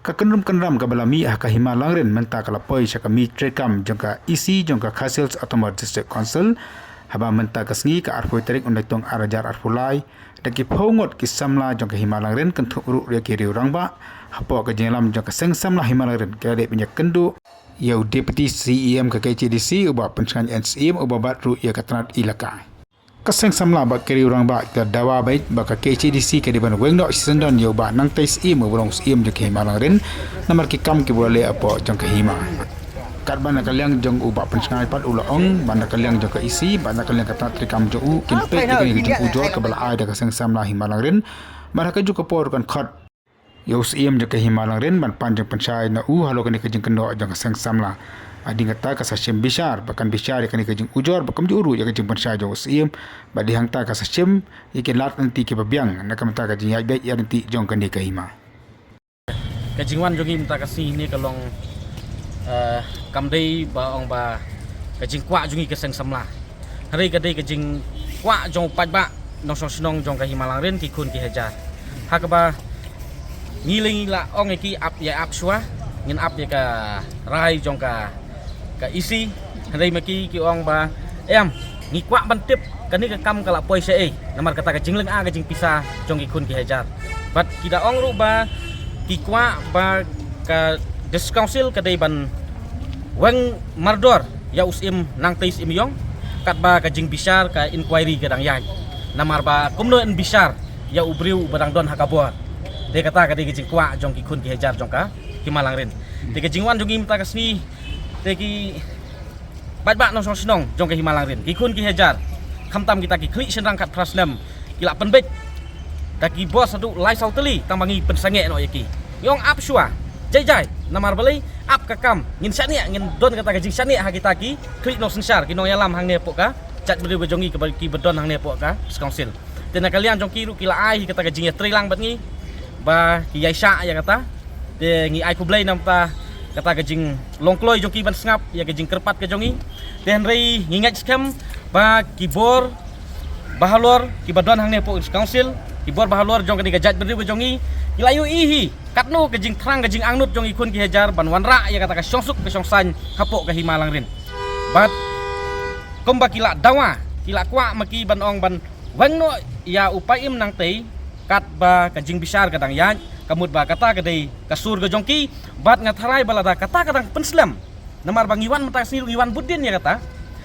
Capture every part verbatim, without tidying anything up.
Ka kynrum kynram kaba la mih ha ka Hima Langrin mynta ka la poi sha ka mih treikam jong ka E C jong ka Khasi Hills Autonomous District Council. Haba mynta ka sngi ka arphew tarik u Naitung ar hajar arphew lai, da ki phew ngut ki samla jong ka Hima Langrin kynthup ruh ïa ki riew rangbah hapoh ka jingïalam jong ka seng samla Hima Langrin, ki la dep ban ïakynduh ïa u Deputy C E M ka K H A D C, u Bah Pynshngaiñ N Syiem, uba bat ruh ïa ka tnat Elaka. Ka seng samla bad ki riew rangbah ki la dawa beit ba ka K H A D C ka dei ban weng noh shisyndon ïa u Bah Nangtei Syiem uba long Syiem jong ka Hima Langrin, namar ki kam kiba u la leh hapoh jong ka hima. Katba na ka liang jong u Bah Pynshngaiñ pat u la ong ba na ka liang jong ka E C bad na ka liang ka tnat treikam jong u kin peit ïa kane ka jingujor kaba la ai da ka seng samla Hima Langrin, bad ha kajuh ka por kan khot ïa u Syiem jong ka Hima Langrin ban pan jingpynshai na u halor kane ka jingkynnoh jong ka seng samla. Hadien kata ka sa shim bishar ba kan bishar ïa kane ka jingujor ba kumjuh ruh ïa ka jingpynshai jong u Syiem, bad dei hangta ka sa shim ïa ki lad lynti kiba biang na ka bynta ka jingïaid beit ïaid lynti jong kane ka hima. Ka jingwan jong ngi mynta ka sngi ne ka long, eh, kam dei ba ong ba ka jingkwah jong ngi ka seng samla. Hynrei ka dei ka jingkwah jong u paidbah nongshong shnong jong ka Hima Langrin, ki khun ki hajar. Ha kaba ngi lei ngi la ong ïa ki ap ïa ap shuwa, ngin ap ïa ka rai jong ka, ka E C. Hynrei ma ki ki ong ba, em, ngi kwah ban tip kane ka kam ka la poi shaei, namar kata ka jinglynga ka jingpisa jong ki khun ki hajar. Bad ki da ong ruh ba ki kwah ba ka District Council ka dei ban weng mardor ïa u Syiem Nangtei Syiem Ïong, katba ka jingbishar ka inquiry ka dang ïaid. Namar ba kumno yn bishar ïa u briew ba dang don ha ka bor. Te kata ka dei ka jingkwah jong ki khun ki hajar jong ka Hima Langrin. Te ka jingwan jong ngi mynta ka sngi, te ki paidbah nongshong shnong jong ka Hima Langrin, ki khun ki hajar, khamtam kita ki khlieh shynrang khatphra snem, ki la pynbeit da ki bor haduh lai saw tylli tang ba ngi pynsangeh noh ïa ki. Ngi ong ap shuwa, jai jai, namar balei, ap ka kam, ngin shaniah, ngin don kata ka jingshaniah ha kita ki khlieh nongsynshar, ki nongïalam hangne hapoh ka jaitbynriew ka jong ngi, kiba, kiba don hangne hapoh ka District Council. Te na ka liang jong ki ruh ki la ai hi kata ka jingïatreilang bad ngi ba ki ïaishah ïa kata. Te ngi ai khublei namar kata ka jinglong kloi jong ki ban sngap ïa ka jingkyrpad ka jong ngi. Te hynrei ngi ngeit skhem ba ki bor bahalor kiba don hangne hapoh District Council, ki bor bahalor jong kane ka jaitbynriew ka jong ngi, ki la ïohi hi katno ka jingthrang ka jingangnud jong ki khun ki hajar ban wanrah ïa kata ka shongsuk ka shongsaiñ hapoh ka Hima Langrin. Bad kumba ki la dawa, ki la kwah ma ki ban ong ban weng noh ïa u Syiem Nangtei katba ka jingbishar ka dang ïaid, ka mut ba kata ka dei ka sur ka jong ki. Bad nga tharai ba lada kata ka dang pynslem, namar ba ngi wan mynta ka sngi ruh ngi wan bud dien ïa kata.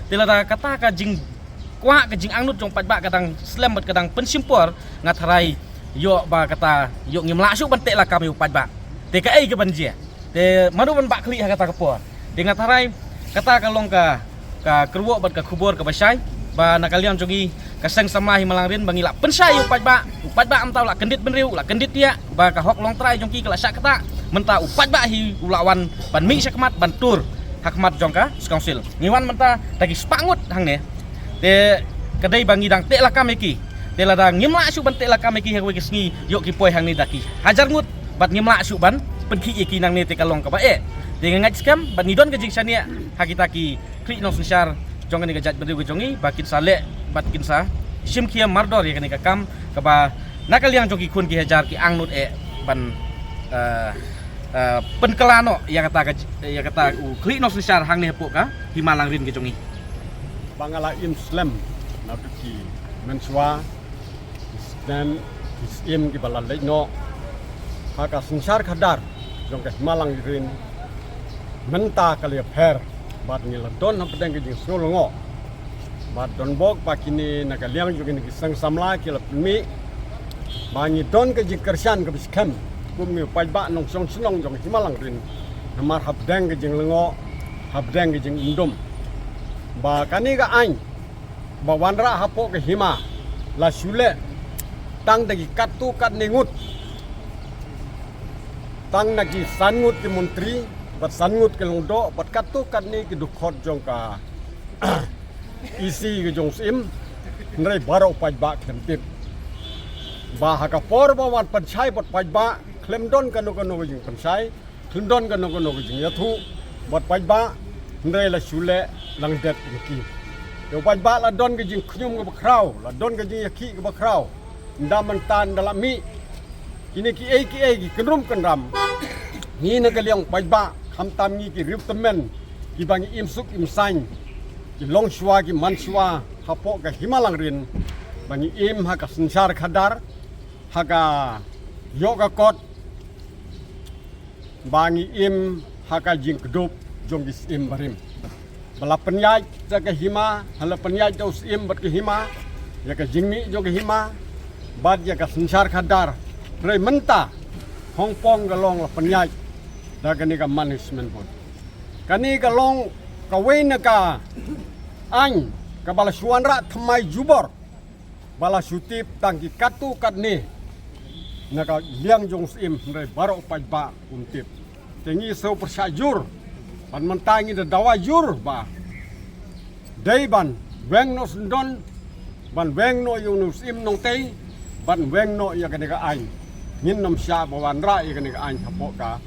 Te lada kata ka jingkwah ka jingangnud jong u paidbah ka dang slem bad ka dang pynshim por, nga tharai ïoh ba kata ïoh ngim lah shuh ban teh lakam ïa u paidbah. Te kaei kaban jia? Te mano ban bah khlieh ha kata ka por? Te nga tharai kata ka long ka, ka kyrwoh bad ka khubor kaba shai ba na ka liang jong ngi ka seng samla Hima Langrin ba ngi la pynshai ïa u paidbah, u paidbah mynta u la kyndit bynriew, u la kyndit ïa ba ka hok longtrai jong ki ka la shah ktah. Mynta u paidbah hi u la wan ban mih shakhmat ban tur hakhmat jong ka District Council. Ngi wan mynta da ki spah ngut hangne. Te ka dei ba ngi dang teh lakam ïa ki. Te lada ngim lah shuh ban teh lakam ïa ki ha kawei ka sngi, ïoh ki poi hangne da ki hajar ngut bad ngim lah shuh ban pynkhih ïa ki nangne, te ka long kaba eh. Te nga ngeit skhem bad ngi don ka jingshaniah ha kita ki khlieh nongsynshar jong kane ka jaitbynriew ka jong ngi ba kin sa leh bad kin sa shim khia mardor ïa kane ka kam kaba na ka liang jong ki khun ki hajar ki angnud eh ban, eh, eh, pynkylla noh ïa kata ka, ïa kata u khlieh nongsynshar hangne hapoh ka Hima Langrin ka jong ngi. Ba nga la im slem na ki mynshuwa, ki snem, ki syiem kiba la leit noh ha ka synshar khadar jong ka Hima Langrin. Mynta ka la ïapher bad ngi la don hapdeng ka jingsngew lyngngoh. Bad don bok ba kine na ka liang jong kine ki seng samla ki la pynmih ba ngi don ka jingkyrshan kaba skhem kum ngi u paidbah nongshong shnong jong ka Hima Langrin, namar hapdeng ka jinglyngngoh, hapdeng ka jingim dum. Ba kane ka aiñ ba wanrah hapoh ka hima la shu leh tang da ki katto katne ngut, tang na ki san ngut ki montri bad san ngut ki lyngdoh bad katto katne ki dkhot jong ka E C ka jong u Syiem, hynrei baroh u paidbah khlem tip. Ba ha ka por ba wan pynshai bad paidbah khlem don kano kano ka jingpynshai, khlem don kano kano ka jingïathuh bad paidbah, hynrei la shu leh lang dep ïa ki. Ïa u paidbah la don ka jingkhñium kaba khraw, la don ka jingïakhih kaba khraw. Ynda mynta ynda la mih kine kiei kiei ki kynrum kynram, Ngi na ka liang paidbah, khamtam ngi ki riewtymmen, kiba ngi im suk im saiñ, ki long shuwa ki man shuwa hapoh ka Hima Langrin, ba ngi im ha ka synshar khadar, ha ka ïoh ka kot, ba ngi im ha ka jingkdup jong ki syiem barim. Ba la pynïaid da ka hima, ha la pynïaid da u syiem bad ka hima, ïa ka jingmih jong ka hima, bad ïa ka synshar khadar. Hynrei mynta, Hongpong ka long la pynïaid da kane ka management board. Kane ka long kawei na ka aiñ kaba la shu wanrah thymmai jubor, ba la shu tip tang ki katto katne na ka liang jong u syiem, hynrei baroh paidbah ym tip. Te ngi shu pyrshah jur, ban mynta ngi da dawa jur ba dei ban weng noh syndon, ban weng noh ïa u syiem Nongtei, ban weng noh ïa kane ka aiñ. Ngin ym shah ba wanrah ïa kane ka aiñ hapoh ka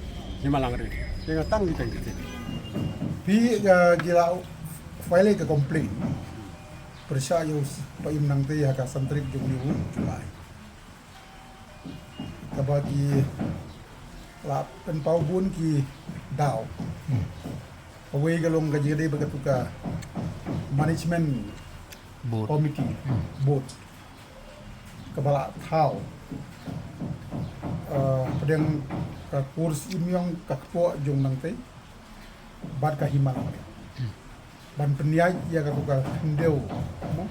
Hima Langrin. Te nga tang ki tang ki te. Phi, uh, ki la file ka complaint pyrshah ïa u Paiem Nangtei ha ka san tarik jong une u July. Kaba ki la pynpaw bun ki daw. Kawei ka long ka jingïadei bad katu ka management Board. Committee, board, kaba la thaw, uh, hapdeng ka kur Syiem Ïong, ka kpoh jong Nangtei bad ka Hima Langrin, ban pynïaid ïa katu ka khyndew, mo?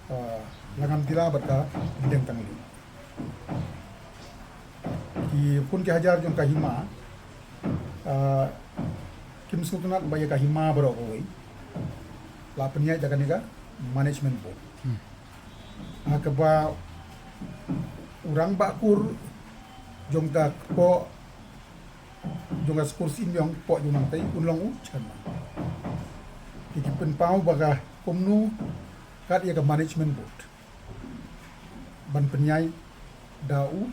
Uh, Langamtila bad ka Pdeng Tangli. Ki pun ki hajar jong ka hima, uh, kim sngewtynnat ba ïa ka hima baroh kawei la pynïaid da kane ka management board. Ha kaba u rangbah kur jong ka kpoh, jong ka kur Syiem Ïong, kpoh jong Nangtei, un long u chairman. Te ki pynpaw ba ka kumno kat ïa ka management board ban pynïaid da u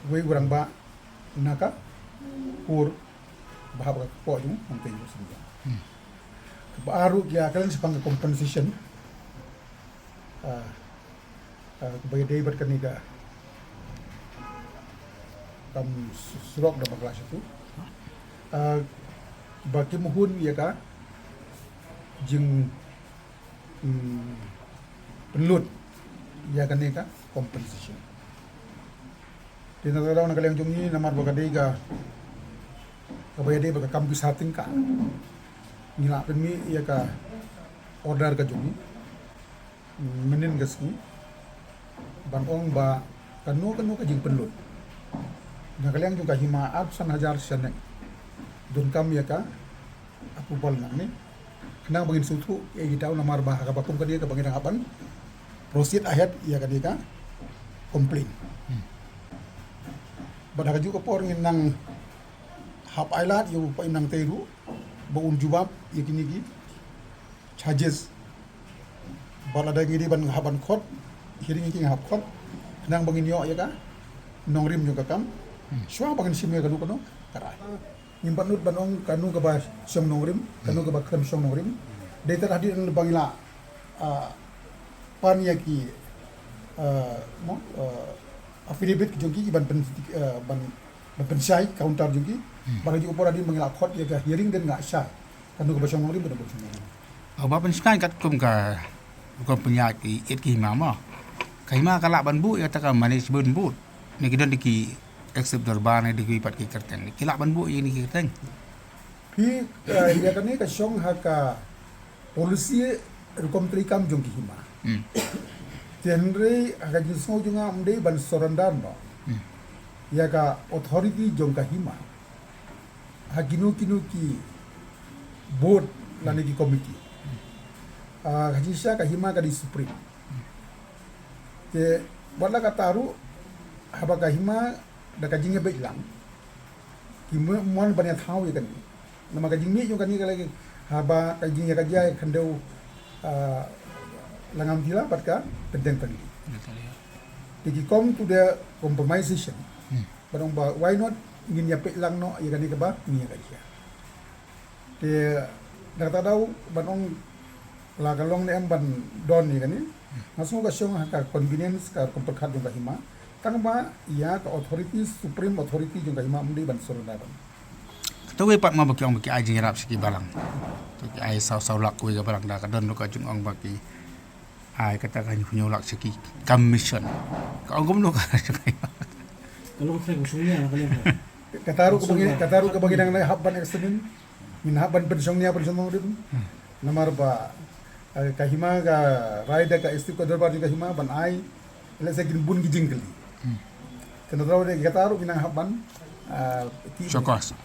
wei u rangbah na ka kur ba hap ka kpoh jong Nangtei, u Syiem Ïong. Kaba ar ruh ki ïa kren shaphang ka compensation. Ah, ah, kaba ïadei bad kane ka kam surok da bakla shatu. Ah, ba kim hun ïa ka jing, mm, pynlut ïa kane ka compensation. Te na ka daw na ka liang jong ngi, namar ba ka dei ka, kaba ïadei bad ka kam pisa tyngka, ngi la pynmih ïa ka order ka jong ngi mynnin ka sngi ban ong ba kano kano ka jingpynlut na ka liang jong ka hima, arphew san hajar shane, donkam ïa ka approval nangne. Khnang ba ngin sngewthuh ïa ki daw, namar ba ha kaba kum ka dei kaba ngi dang hap ban proceed ahead ïa ka dei ka complaint. Bad ha kajuh ka por ngin nang hap ailad ïa u Paiem Nangtei ruh ba un jubab ïa kine ki charges. Bad lada ngi dei ban hap ban khot hearing, ngi hap khot, khnang ba ngin ïoh ïa ka nongrim jong ka kam. Shuwa ba ngin shim ïa kano kano ka rai. Ngim pat nud ban ong kano kaba shong nongrim, kano kaba khlem shong nongrim. Dei tang hadien ba ngi la, ah, pan ïa ki, ah, mo, ah, affidavit ki jong ki, ki ban pyn, ah, ban, ban pynshai counter jong ki. Bad ha kajuh ka por hadien ba ngi la khot ïa ka hearing, dei nga shai kano kaba shong nongrim, kano kaba shong nongrim. Haba pynshngaiñ katkum ka, ka pynïaid ki ïit ki hima mo, ka hima ka lah ban buh ïa kata ka management board ne ki don ki executive dorbar ne ki pat ki kyrteng, ki lah ban buh ïa kine ki kyrteng? Phi, eh, ïa kane ka shong ha ka policy rukom treikam jong ki hima. Te hynrei ha ka jingsngew jong nga, ym dei ban surrender noh ïa ka authority jong ka hima ha kino kino ki board lane ki committee. Ah, ka jingshisha ka hima ka dei supreme. Te wat la katta ruh, haba ka hima da ka jingïabeit lang, ki mon ban ïathaw ïa kane. Namar ka jingmih jong kane ka la, haba ka jingïakajia ïa ka khyndew, ah, Langamtila bad ka Pdeng Tangli. Te ki come to the compromisation. Ban ong ba, why not ngin ïapeit lang noh ïa kane kaba ngi ïakajia. Te da kata ka daw ban ong la ka long ne em ban don ïa kane, nga sngew ka shong ha ka convenience, ka rukom pyrkhat jong ka hima. Tang ba ïa ka authority, supreme authority jong ka hima ym dei ban surrender ban. Kata wei pat ma ba ki ong ba ki ai jingïarap sha ki balang. To ki ai saw saw lak wei ka balang da ka don ruh ka jingong ba ki ai kata ka hynñiew lak sha ki commission. Ka ong kumno ka jong ka hima. Ka long trei ka shong nia na ka liang ka. Kata ruh ka ba ngi, kata ruh ka ba ngi dang hap ban examine. Ngin hap ban pynshong nia pynshong nongrim. Namar ba, eh, ka hima ka rai da ka executive ka dorbar jong ka hima ban ai. Lehse kin bun ki jingkylli. Te na thaw de kata ruh ngi nang hap ban, eh, ki Show cause.